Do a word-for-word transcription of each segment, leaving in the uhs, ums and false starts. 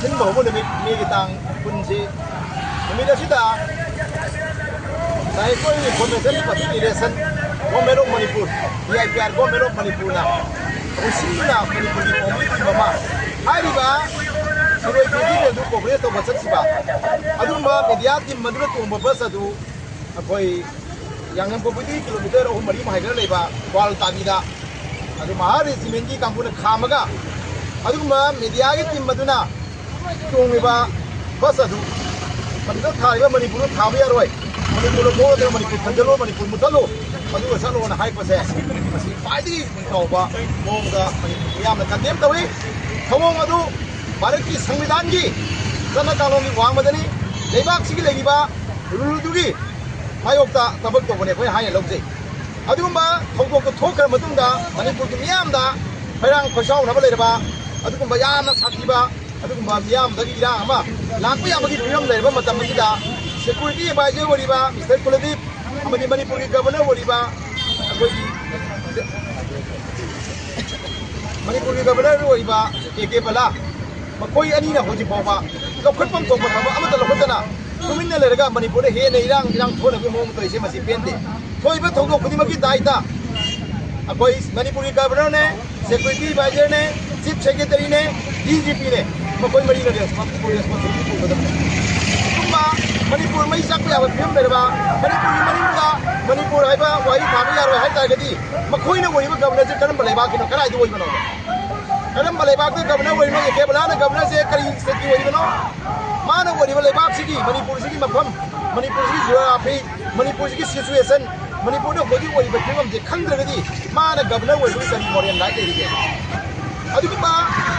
ꯁꯤꯟꯕ ꯍꯧꯕ ꯅꯨꯃꯤꯠ, ꯃꯦꯒꯤ ꯇꯥꯡ ꯀꯨꯟꯁꯤ, ꯅꯨꯃꯤꯠ ꯑꯁꯤꯗ Director Information Public Relation, Government of Manipur, D I P R, Government of Manipurꯅ ꯑꯩꯈꯣꯏ ꯁꯤꯟꯗꯨꯅ ꯃꯅꯤꯄꯨꯔꯒꯤ ꯄꯥꯎꯃꯤ ꯇꯤꯝ ꯑꯃ, ꯍꯥꯏꯔꯤꯕ ꯁꯤꯔꯣꯏ ꯐꯦꯁꯇꯤꯚꯦꯜꯗꯨ ꯀꯣꯚꯔꯦꯖ ꯇꯧꯕ ꯆꯠꯈꯤꯕ, ꯑꯗꯨꯒꯨꯝꯕ ꯃꯦꯗꯤꯌꯥ ꯇꯤꯝ ꯑꯗꯨꯅ ꯇꯣꯡꯕ ꯕꯁ ꯑꯗꯨ ꯑꯩꯈꯣꯏ ꯌꯥꯡꯉꯝꯄꯣꯛꯄꯤꯗꯒꯤ ꯀꯤꯂꯣꯃꯤꯇꯔ ꯑꯍꯨꯝ ꯃꯔꯤꯃꯨꯛ ꯍꯥꯏꯒꯠꯂ ꯂꯩꯕ ꯀ꯭ꯋꯥꯜ ꯇꯥꯕꯤꯗ ꯑꯗꯨ ꯃꯍꯥ ꯔꯦꯖꯤꯃꯦꯟꯒꯤ ꯀꯥꯡꯕꯨꯅ ꯈꯥꯝꯃꯒ, ꯑꯗꯨꯒꯨꯝꯕ ꯃꯦꯗꯤꯌꯥꯒꯤ ꯇꯤꯝ ꯑꯗꯨꯅ ꯇꯣꯡꯂꯤꯕ ꯕꯁ ꯑꯗꯨ ꯃꯗꯨꯗ ꯊꯥꯔꯤꯕ ꯃꯅꯤꯄꯨꯔꯗ ꯊꯥꯕ ꯌꯥꯔꯣꯏ, ꯃꯅꯤꯄꯨꯔꯗ ꯊꯣꯛꯂꯒ ꯃꯅꯤꯄꯨꯔ ꯊꯝꯖꯤꯜꯂꯨ, ꯃꯅꯤꯄꯨꯔ ꯃꯨꯠꯊꯠꯂꯨ, ꯑꯗꯨꯒ ꯆꯠꯂꯣꯅ ꯍꯥꯏꯔꯛꯄꯁꯦ, ꯃꯁꯤ ꯈ꯭ꯋꯥꯏꯗꯒꯤ ꯆꯥꯎꯕ ꯃꯑꯣꯡꯗ ꯃꯅꯤꯄꯨꯔ ꯃꯤꯌꯥꯝꯅ ꯀꯟꯗꯦꯝ ꯇꯧꯏ꯫ ꯊꯧꯑꯣꯡ ꯑꯗꯨ ꯚꯥꯔꯠꯀꯤ ꯁꯪꯕꯤꯙꯥꯟꯒꯤ ꯆꯠꯅ ꯀꯥꯡꯂꯣꯟꯒꯤ ꯋꯥꯡꯃꯗꯅꯤ꯫ ꯂꯩꯕꯥꯛꯁꯤꯒꯤ ꯂꯩꯔꯤꯕ ꯔꯨꯜ ꯑꯗꯨꯒꯤ ꯃꯥꯌꯣꯛꯇ ꯊꯕꯛ ꯇꯧꯕꯅꯦ ꯑꯩꯈꯣꯏ ꯍꯥꯏꯅ ꯂꯧꯖꯩ꯫ ꯑꯗꯨꯒꯨꯝꯕ ꯊꯧꯗꯣꯛꯇꯨ ꯊꯣꯛꯈ꯭ꯔ ꯃꯇꯨꯡꯗ ꯃꯅꯤꯄꯨꯔꯒꯤ ꯃꯤꯌꯥꯝꯗ ꯈꯣꯏꯔꯥꯡ ꯈꯣꯏꯁꯥꯎꯅꯕ ꯂꯩꯔꯕ, ꯑꯗꯨꯒꯨꯝꯕ ꯌꯥꯝꯅ ꯁꯥꯊꯤꯕ, ꯑꯗꯨꯒꯨꯝꯕ ꯃꯤꯌꯥꯝꯗꯒꯤ ꯏꯔꯥꯡ ꯑꯃ ꯂꯥꯛꯄ ꯌꯥꯕꯒꯤ ꯐꯤꯕꯝ ꯂꯩꯔꯕ ꯃꯇꯝ ꯑꯁꯤꯗ security advisor ꯑꯣꯏꯔꯤꯕ ꯃꯤꯁꯇꯔ ꯀꯨꯂꯗꯤꯞ ꯑꯃꯗꯤ ꯃꯅꯤꯄꯨꯔꯒꯤ ꯒꯕꯔꯅꯔ ꯑꯣꯏꯔꯤꯕ ꯑꯩꯈꯣꯏꯒꯤ ꯃꯅꯤꯄꯨꯔꯒꯤ ꯒꯕꯔꯅꯔ ꯑꯣꯏꯔꯤꯕ ꯀꯦ ꯀꯦ ꯕꯂꯥ, ꯃꯈꯣꯏ ꯑꯅꯤꯅ ꯍꯧꯖꯤꯛ ꯐꯥꯎꯕ ꯂꯧꯈꯠꯐꯝ ꯊꯣꯛꯄ ꯊꯕꯛ ꯑꯃꯠꯇ ꯂꯧꯈꯠꯇꯅ ꯇꯨꯃꯤꯟꯅ ꯂꯩꯔꯒ ꯃꯅꯤꯄꯨꯔꯗ ꯍꯦꯟꯅ ꯏꯔꯥꯡ ꯏꯔꯥꯡ ꯊꯣꯛꯅꯕꯒꯤ ꯃꯑꯣꯡ ꯇꯧꯔꯤꯁꯦ ꯃꯁꯤ ꯄꯦꯟꯗꯦ꯫ ꯊꯣꯛꯏꯕ ꯊꯧꯗꯣꯛ ꯈꯨꯗꯤꯡꯃꯛꯀꯤ ꯗꯥꯏꯇ ꯑꯩꯈꯣꯏ ꯃꯅꯤꯄꯨꯔꯒꯤ ꯒꯕꯔꯅꯔꯅꯦ, ꯁꯦꯀ꯭ꯌꯨꯔꯤꯇꯤ ꯑꯦꯗꯚꯥꯏꯖꯔꯅꯦ, ꯆꯤꯐ ꯁꯦꯀ꯭ꯔꯦꯇꯔꯤꯅꯦ, ꯗꯤ ꯖꯤ ꯄꯤꯅꯦ, ꯃꯈꯣꯏ ꯃꯔꯤꯅ ꯔꯦꯁꯄꯣꯟꯁꯤꯕꯤꯂꯤꯇꯤ ꯄꯨꯒꯗꯕꯅꯤ꯫ ꯑꯗꯨꯒꯨꯝꯕ ꯃꯅꯤꯄꯨꯔ ꯃꯩ ꯆꯥꯛꯄ ꯌꯥꯕ ꯐꯤꯕꯝ ꯂꯩꯔꯕ, ꯃꯅꯤꯄꯨꯔꯒꯤ ꯃꯅꯨꯡꯗ ꯃꯅꯤꯄꯨꯔ ꯍꯥꯏꯕ ꯋꯥꯍꯩ ꯊꯥꯕ ꯌꯥꯔꯣꯏ ꯍꯥꯏ ꯇꯥꯔꯒꯗꯤ ꯃꯈꯣꯏꯅ ꯑꯣꯏꯔꯤꯕ ꯒꯕꯔꯅꯔꯁꯦ ꯀꯔꯝꯕ ꯂꯩꯕꯥꯛꯀꯤꯅꯣ, ꯀꯗꯥꯏꯗ ꯑꯣꯏꯕꯅꯣ? ꯀꯔꯝꯕ ꯂꯩꯕꯥꯛꯇ ꯒꯕꯔꯅꯔ ꯑꯣꯏꯔꯤꯅꯣ? ꯑꯦ ꯀꯦ ꯕꯂꯥꯅ ꯒꯕꯔꯅꯔꯁꯦ ꯀꯔꯤ ꯁ꯭ꯇꯦꯠꯀꯤ ꯑꯣꯏꯔꯤꯕꯅꯣ? ꯃꯥꯅ ꯑꯣꯏꯔꯤꯕ ꯂꯩꯕꯥꯛꯁꯤꯒꯤ, ꯃꯅꯤꯄꯨꯔꯁꯤꯒꯤ ꯃꯐꯝ, ꯃꯅꯤꯄꯨꯔꯁꯤꯒꯤ ꯖꯤꯑꯣꯒ꯭ꯔꯥꯐꯤ, ꯃꯅꯤꯄꯨꯔꯁꯤꯒꯤ ꯁꯤꯆꯨꯋꯦꯁꯟ, ꯃꯅꯤꯄꯨꯔꯗ ꯍꯧꯖꯤꯛ ꯑꯣꯏꯔꯤꯕ ꯐꯤꯕꯝꯁꯦ ꯈꯪꯗ꯭ꯔꯒꯗꯤ ꯃꯥꯅ ꯒꯕꯔꯅꯔ ꯑꯣꯏꯕꯒꯤ ꯀꯔꯤ ꯃꯣꯔꯦꯜ ꯔꯥꯏꯠ ꯂꯩꯔꯤꯒꯦ? ꯑꯗꯨꯒꯨꯝꯕ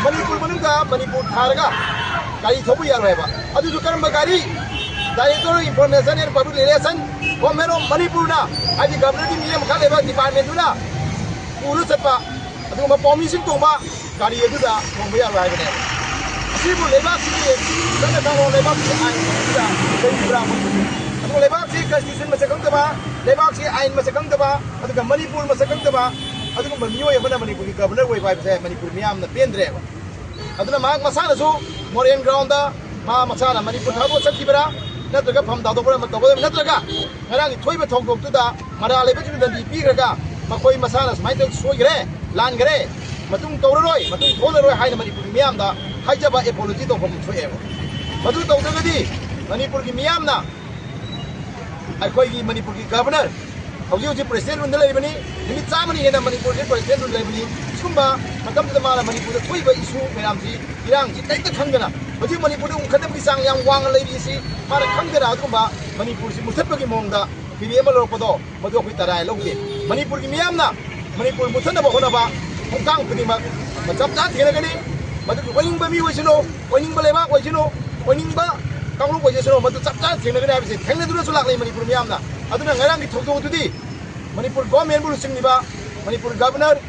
ꯃꯅꯤꯄꯨꯔ ꯃꯅꯨꯡꯗ ꯃꯅꯤꯄꯨꯔ ꯊꯥꯔꯒ ꯒꯥꯔꯤ ꯊꯧꯕ ꯌꯥꯔꯣꯏ ꯍꯥꯏꯕ꯫ ꯑꯗꯨꯁꯨ ꯀꯔꯝꯕ ꯒꯥꯔꯤ? Director of Information and Public Relation, Government of ꯃꯅꯤꯄꯨꯔꯅ, ꯍꯥꯏꯗꯤ ꯒꯕꯔꯅꯔꯒꯤ ꯃꯤ ꯑꯃꯈꯛ ꯂꯩꯕ ꯗꯤꯄꯥꯔꯠꯃꯦꯟꯗꯨꯅ ꯄꯨꯔ ꯆꯠꯄ ꯑꯗꯨꯒꯨꯝꯕ ꯄꯥꯎꯃꯤꯁꯤꯡ ꯇꯣꯡꯕ ꯒꯥꯔꯤ ꯑꯗꯨꯗ ꯇꯣꯡꯕ ꯌꯥꯔꯣꯏ ꯍꯥꯏꯕꯅꯦ꯫ ꯑꯁꯤꯕꯨ ꯂꯩꯕꯥꯛꯁꯤꯒꯤ ꯆꯠꯅ ꯀꯥꯡꯂꯣꯟ, ꯂꯩꯕꯥꯛꯀꯤ ꯑꯥꯏꯟ ꯑꯗꯨꯗ ꯂꯩꯔꯤꯕ꯭ꯔꯥ? ꯑꯗꯨꯒ ꯂꯩꯕꯥꯛꯁꯤ ꯀꯟꯁꯇꯤꯇ꯭ꯌꯨꯁꯟ ꯃꯁꯛ ꯈꯪꯗꯕ, ꯂꯩꯕꯥꯛꯁꯤ ꯑꯥꯏꯟ ꯃꯁꯛ ꯈꯪꯗꯕ, ꯑꯗꯨꯒ ꯃꯅꯤꯄꯨꯔ ꯃꯁꯛ ꯈꯪꯗꯕ ꯑꯗꯨꯒꯨꯝꯕ ꯃꯤꯑꯣꯏ ꯑꯃꯅ ꯃꯅꯤꯄꯨꯔꯒꯤ ꯒꯕꯔꯅꯔ ꯑꯣꯏꯕ ꯍꯥꯏꯕꯁꯦ ꯃꯅꯤꯄꯨꯔ ꯃꯤꯌꯥꯝꯅ ꯄꯦꯟꯗ꯭ꯔꯦꯕ꯫ ꯑꯗꯨꯅ ꯃꯍꯥꯛ ꯃꯁꯥꯅꯁꯨ ꯃꯣꯔꯦꯟ ꯒ꯭ꯔꯥꯎꯟꯗ ꯃꯥ ꯃꯁꯥꯅ ꯃꯅꯤꯄꯨꯔ ꯊꯥꯗꯣꯛꯑ ꯆꯠꯈꯤꯕ꯭ꯔꯥ, ꯅꯠꯇ꯭ꯔꯒ ꯐꯝ ꯊꯥꯗꯣꯛꯄ꯭ꯔꯥ ꯑꯃ ꯇꯧꯒꯗꯕ, ꯅꯠꯇ꯭ꯔꯒ ꯉꯔꯥꯡꯒꯤ ꯊꯣꯛꯏꯕ ꯊꯧꯗꯣꯛꯇꯨꯗ ꯃꯔꯥꯜ ꯂꯩꯕꯁꯤꯡꯗꯨ ꯗꯟꯗꯤ ꯄꯤꯈ꯭ꯔꯒ ꯃꯈꯣꯏ ꯃꯁꯥꯅ ꯁꯨꯃꯥꯏꯅ ꯇꯧ ꯁꯣꯏꯈ꯭ꯔꯦ, ꯂꯥꯟꯈ꯭ꯔꯦ, ꯃꯇꯨꯡ ꯇꯧꯔꯔꯣꯏ, ꯃꯇꯨꯡ ꯊꯣꯛꯂꯔꯣꯏ ꯍꯥꯏꯅ ꯃꯅꯤꯄꯨꯔꯒꯤ ꯃꯤꯌꯥꯝꯗ ꯍꯥꯏꯖꯕ ꯑꯦꯄꯣꯂꯣꯖꯤ ꯇꯧꯐꯝ ꯊꯣꯛꯑꯦꯕ꯫ ꯃꯗꯨ ꯇꯧꯗ꯭ꯔꯒꯗꯤ ꯃꯅꯤꯄꯨꯔꯒꯤ ꯃꯤꯌꯥꯝꯅ ꯑꯩꯈꯣꯏꯒꯤ ꯃꯅꯤꯄꯨꯔꯒꯤ ꯒꯕꯔꯅꯔ ꯍꯧꯖꯤꯛ ꯍꯧꯖꯤꯛ ꯄ꯭ꯔꯦꯁꯤꯗꯦꯟ ꯔꯨꯜꯗ ꯂꯩꯔꯤꯕꯅꯤ, ꯅꯨꯃꯤꯠ ꯆꯥꯝꯃꯅꯤ ꯍꯦꯟꯅ ꯃꯅꯤꯄꯨꯔꯁꯦ ꯄ꯭ꯔꯦꯁꯤꯗꯦꯟ ꯔꯨꯜ ꯂꯩꯕꯅꯤ꯫ ꯁꯤꯒꯨꯝꯕ ꯃꯇꯝꯗꯨꯗ ꯃꯥꯅ ꯃꯅꯤꯄꯨꯔꯗ ꯊꯣꯛꯏꯕ ꯏꯁꯨ ꯃꯌꯥꯝꯁꯤ, ꯏꯔꯥꯡꯁꯤ ꯀꯔꯤꯝꯇ ꯈꯪꯗꯅ ꯍꯧꯖꯤꯛ ꯃꯅꯤꯄꯨꯔꯗ ꯎꯪꯈꯠꯅꯕꯒꯤ ꯆꯥꯡ ꯌꯥꯝ ꯋꯥꯡꯅ ꯂꯩꯔꯤꯁꯤ ꯃꯥꯅ ꯈꯪꯗꯅ ꯑꯗꯨꯒꯨꯝꯕ ꯃꯅꯤꯄꯨꯔꯁꯤ ꯃꯨꯊꯠꯄꯒꯤ ꯃꯑꯣꯡꯗ ꯐꯤꯔꯦꯞ ꯑꯃ ꯂꯧꯔꯛꯄꯗꯣ ꯃꯗꯨ ꯑꯩꯈꯣꯏ ꯇꯔꯥꯏ ꯂꯧꯗꯦ꯫ ꯃꯅꯤꯄꯨꯔꯒꯤ ꯃꯤꯌꯥꯝꯅ ꯃꯅꯤꯄꯨꯔ ꯃꯨꯊꯠꯅꯕ ꯍꯣꯠꯅꯕ ꯈꯣꯡꯊꯥꯡ ꯈꯨꯗꯤꯡꯃꯛ ꯆꯞ ꯆꯥꯅ ꯊꯦꯡꯅꯒꯅꯤ꯫ ꯃꯗꯨꯒꯤ ꯑꯣꯏꯅꯤꯡꯕ ꯃꯤ ꯑꯣꯏꯁꯅꯨ, ꯑꯣꯏꯅꯤꯡꯕ ꯂꯩꯕꯥꯛ ꯑꯣꯏꯁꯅꯨ, ꯑꯣꯏꯅꯤꯡꯕ ꯀꯥꯡꯂꯨꯞ ꯑꯣꯏꯖꯁꯅꯨ, ꯃꯗꯨ ꯆꯞ ꯆꯥꯅ ꯊꯦꯡꯅꯒꯅꯤ ꯍꯥꯏꯕꯁꯦ ꯊꯦꯡꯅꯗꯨꯅꯁꯨ ꯂꯥꯛꯂꯤ ꯃꯅꯤꯄꯨꯔ ꯃꯤꯌꯥꯝꯅ꯫ ꯑꯗꯨꯅ ꯉꯔꯥꯡꯒꯤ ꯊꯧꯗꯣꯛ ꯑꯗꯨꯗꯤ ꯃꯅꯤꯄꯨꯔ ꯒꯣꯔꯃꯦꯟꯕꯨ ꯂꯨꯆꯤꯡꯂꯤꯕ ꯃꯅꯤꯄꯨꯔ ꯒꯕꯔꯅꯔ,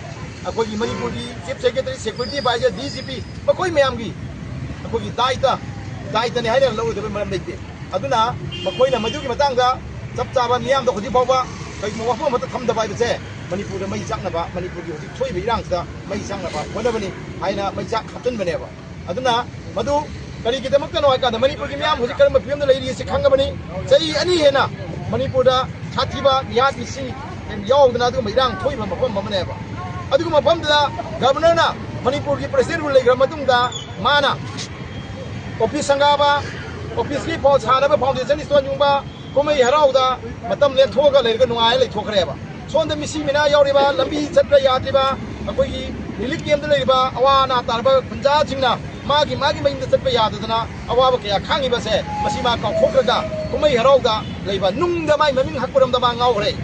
ꯑꯩꯈꯣꯏꯒꯤ ꯃꯅꯤꯄꯨꯔꯒꯤ chief secretary, security adviser, D G P, ꯃꯈꯣꯏ ꯃꯌꯥꯝꯒꯤ ꯑꯩꯈꯣꯏꯒꯤ ꯗꯥꯏꯇ, ꯗꯥꯏꯇꯅꯤ ꯍꯥꯏꯅ ꯂꯧꯔꯣꯏꯗꯕ ꯃꯔꯝ ꯂꯩꯇꯦ꯫ ꯑꯗꯨꯅ ꯃꯈꯣꯏꯅ ꯃꯗꯨꯒꯤ ꯃꯇꯥꯡꯗ ꯆꯞ ꯆꯥꯕ ꯃꯤꯌꯥꯝꯗ ꯍꯧꯖꯤꯛ ꯐꯥꯎꯕ ꯀꯩꯒꯨꯝꯕ ꯋꯥꯐꯝ ꯑꯃꯠꯇ ꯊꯝꯗꯕ ꯍꯥꯏꯕꯁꯦ ꯃꯅꯤꯄꯨꯔꯗ ꯃꯩ ꯆꯥꯛꯅꯕ, ꯃꯅꯤꯄꯨꯔꯒꯤ ꯍꯧꯖꯤꯛ ꯊꯣꯛꯏꯕ ꯏꯔꯥꯡꯁꯤꯗ ꯃꯩ ꯆꯥꯛꯅꯕ ꯍꯣꯠꯅꯕꯅꯤ ꯍꯥꯏꯅ ꯃꯩ ꯆꯥꯛ ꯍꯥꯞꯆꯤꯟꯕꯅꯦꯕ꯫ ꯑꯗꯨꯅ ꯃꯗꯨ ꯀꯔꯤꯒꯤꯗꯃꯛꯇꯅꯣ ꯍꯥꯏ ꯀꯥꯟꯗ ꯃꯅꯤꯄꯨꯔꯒꯤ ꯃꯤꯌꯥꯝ ꯍꯧꯖꯤꯛ ꯀꯔꯝꯕ ꯐꯤꯕꯝꯗ ꯂꯩꯔꯤ ꯁꯤ ꯈꯪꯉꯕꯅꯤ꯫ ꯆꯍꯤ ꯑꯅꯤ ꯍꯦꯟꯅ ꯃꯅꯤꯄꯨꯔꯗ ꯁꯥꯊꯤꯕ ꯃꯤꯍꯥꯠ ꯃꯤꯁꯤ ꯌꯥꯎꯗꯅ ꯑꯗꯨꯒꯨꯝꯕ ꯏꯔꯥꯡ ꯊꯣꯛꯏꯕ ꯃꯐꯝ ꯑꯃꯅꯦꯕ꯫ ꯑꯗꯨꯒꯨꯝꯕ ꯃꯐꯝꯗꯨꯗ ꯒꯕꯔꯅꯔꯅ ꯃꯅꯤꯄꯨꯔꯒꯤ ꯄ꯭ꯔꯦꯁꯤꯗꯦꯟ ꯔꯨꯜ ꯂꯩꯈ꯭ꯔ ꯃꯇꯨꯡꯗ ꯃꯥꯅ ꯑꯣꯐꯤꯁ ꯁꯪꯒꯥꯕ, ꯑꯣꯐꯤꯁꯀꯤ ꯐꯥꯎ ꯁꯥꯅꯕ ꯐꯥꯎꯟꯗꯦꯁꯟ ꯁ꯭ꯇꯣꯟ ꯌꯨꯡꯕ, ꯀꯨꯝꯍꯩ ꯍꯔꯥꯎꯗ ꯃꯇꯝ ꯂꯦꯟꯊꯣꯛꯑꯒ ꯂꯩꯔꯒ ꯅꯨꯡꯉꯥꯏꯔ ꯂꯩꯊꯣꯛꯈ꯭ꯔꯦꯕ꯫ ꯁꯣꯝꯗ ꯃꯤꯁꯤ ꯃꯤꯅꯥ ꯌꯥꯎꯔꯤꯕ, ꯂꯝꯕꯤ ꯆꯠꯄ ꯌꯥꯗ꯭ꯔꯤꯕ, ꯑꯩꯈꯣꯏꯒꯤ ꯔꯤꯂꯤꯐ ꯀꯦꯝꯞꯇ ꯂꯩꯔꯤꯕ ꯑꯋꯥ ꯑꯅꯥ ꯇꯥꯔꯕ ꯈꯨꯟꯖꯥꯁꯤꯡꯅ ꯃꯥꯒꯤ ꯃꯥꯒꯤ ꯃꯌꯨꯝꯗ ꯆꯠꯄ ꯌꯥꯗꯗꯅ ꯑꯋꯥꯕ ꯀꯌꯥ ꯈꯥꯡꯉꯤꯕꯁꯦ ꯃꯁꯤ ꯃꯥ ꯀꯥꯎꯊꯣꯛꯈ꯭ꯔꯒ ꯀꯨꯝꯍꯩ ꯍꯔꯥꯎꯗ ꯂꯩꯕ, ꯅꯨꯡꯗ ꯃꯥꯏ ꯃꯃꯤꯡ ꯍꯛꯄꯔꯣꯝꯗ ꯃꯥ ꯉꯥꯎꯈ꯭ꯔꯦ꯫